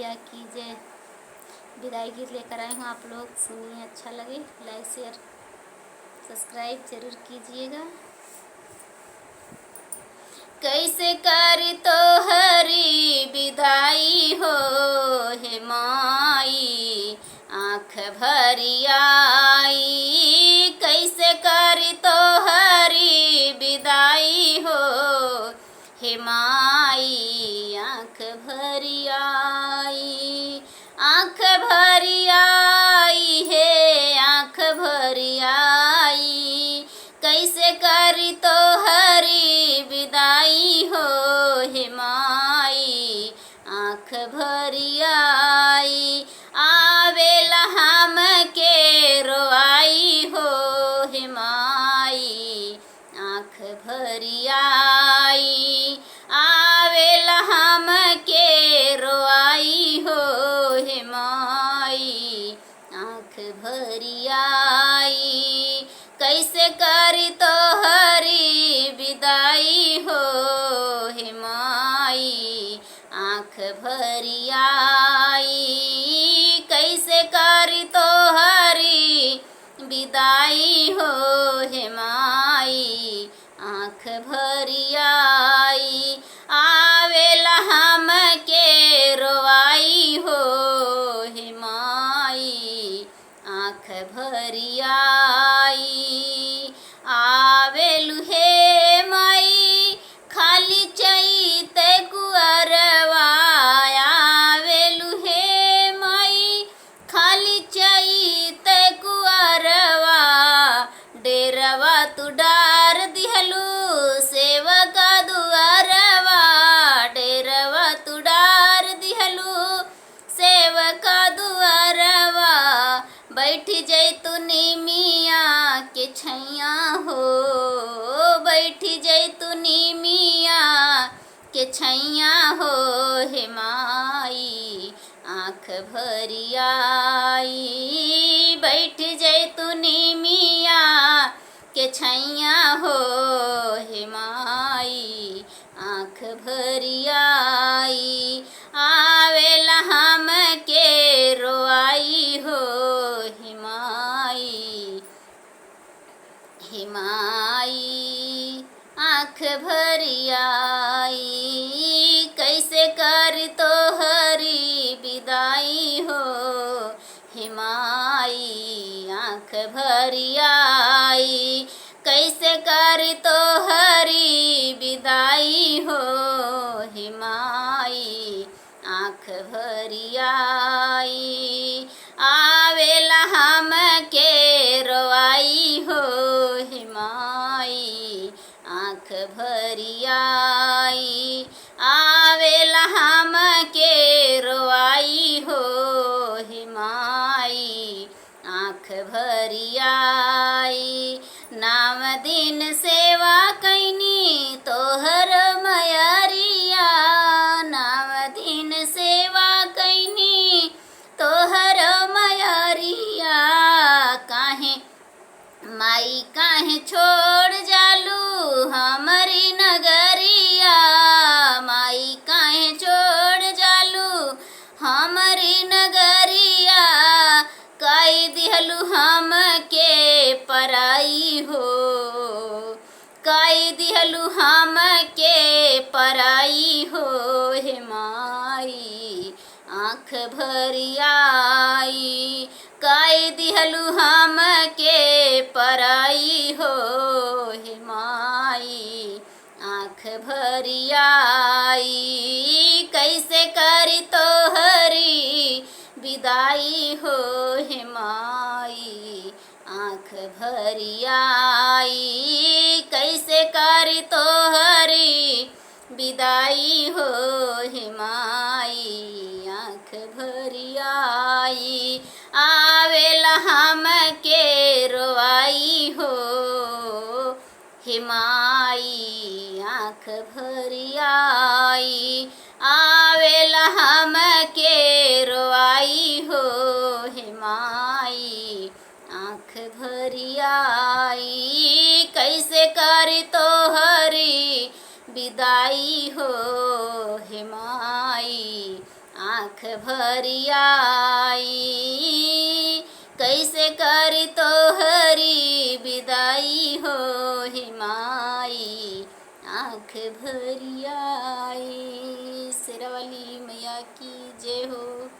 मैया की जय। विदाई गीत लेकर आई हूँ, आप लोग सुनिए, अच्छा लगे लाइक शेयर सब्सक्राइब जरूर कीजिएगा। कैसे कर तो हरी विदाई हो हे माई, आँख भरी आई। कैसे कर तो हरी विदाई हो हे माई, आँख भरी आई। आँख भरी आई हे आँख भरी आई, कैसे करी तो हरी विदाई हो हे माई, आँख भरी आई। आवेला हम के रोआई हो हे माई, आँख भरी आई। आवेला हम के रोआई हो हे माई, आँख भरी आई। कैसे करी तो हरी विदाई हो हे माई, आँख भरी आई। कैसे करी तो हरी विदाई हो हे माई, आँख भरी आई। आवेला हम के रोआई हो हे माई, आँख भरी आई। आवेलु हे माई खाली चैत कुअरवा, आवेलु हे माई खाली चैत कुअरवा। डेरवा तू डार दिहलू सेवका दुआरवा, डेरवा तू डार दिहलू सेवका दुआरवा। बैठ जैतु निमिया के छैया हो, बैठ जैतु निमिया के छैया हो हे माई, आँख भरी आई। बैठ जैतु निमिया के छैया हो हे माई, आँख भरी आई। आवेला हम के रोआई हो हे माई, हे माई आँख भरी आई। कैसे कर तो हरी विदाई हो हे माई, आँख भरी आई। कैसे कर तो हरी विदाई हो हे माई, आँख भरी आई। आवेला हम के रोआई हो हे माई, आँख भरी आई। आवेला हम के रोआई हो हे माई, आँख भरी आई। नाम दिन सेवा कैनी तोहर मयरिया, नाम दिन सेवा कैनी तोहर मयरिया। काहे माई काहे छोड़ जालू हमारी नगरिया, माई काहे छोड़ जालू हमारी नगरिया। काई दिहलू हम के पराई हो, काई दिहलू हम के पराई हो हे माई, आँख भरी आई। काई दिहलू हम के पराई हो हे माई, आँख भरी आई। कैसे करी तो हरी विदाई हो हे माई, आँख भरी आई। कैसे करी तो हरी विदाई हो हे माई, आँख भरी आई। आवेला हम के रोआई हो हे माई, आँख भरी आई। आवेला हम के रोआई हो हे माई, आँख भरी आई। कैसे करी तो हरी विदाई हो हे माई, आँख भरी आई। कैसे करी तोहरी विदाई हो हे माई, आँख भरी आई। शेरावाली मैया की जय हो।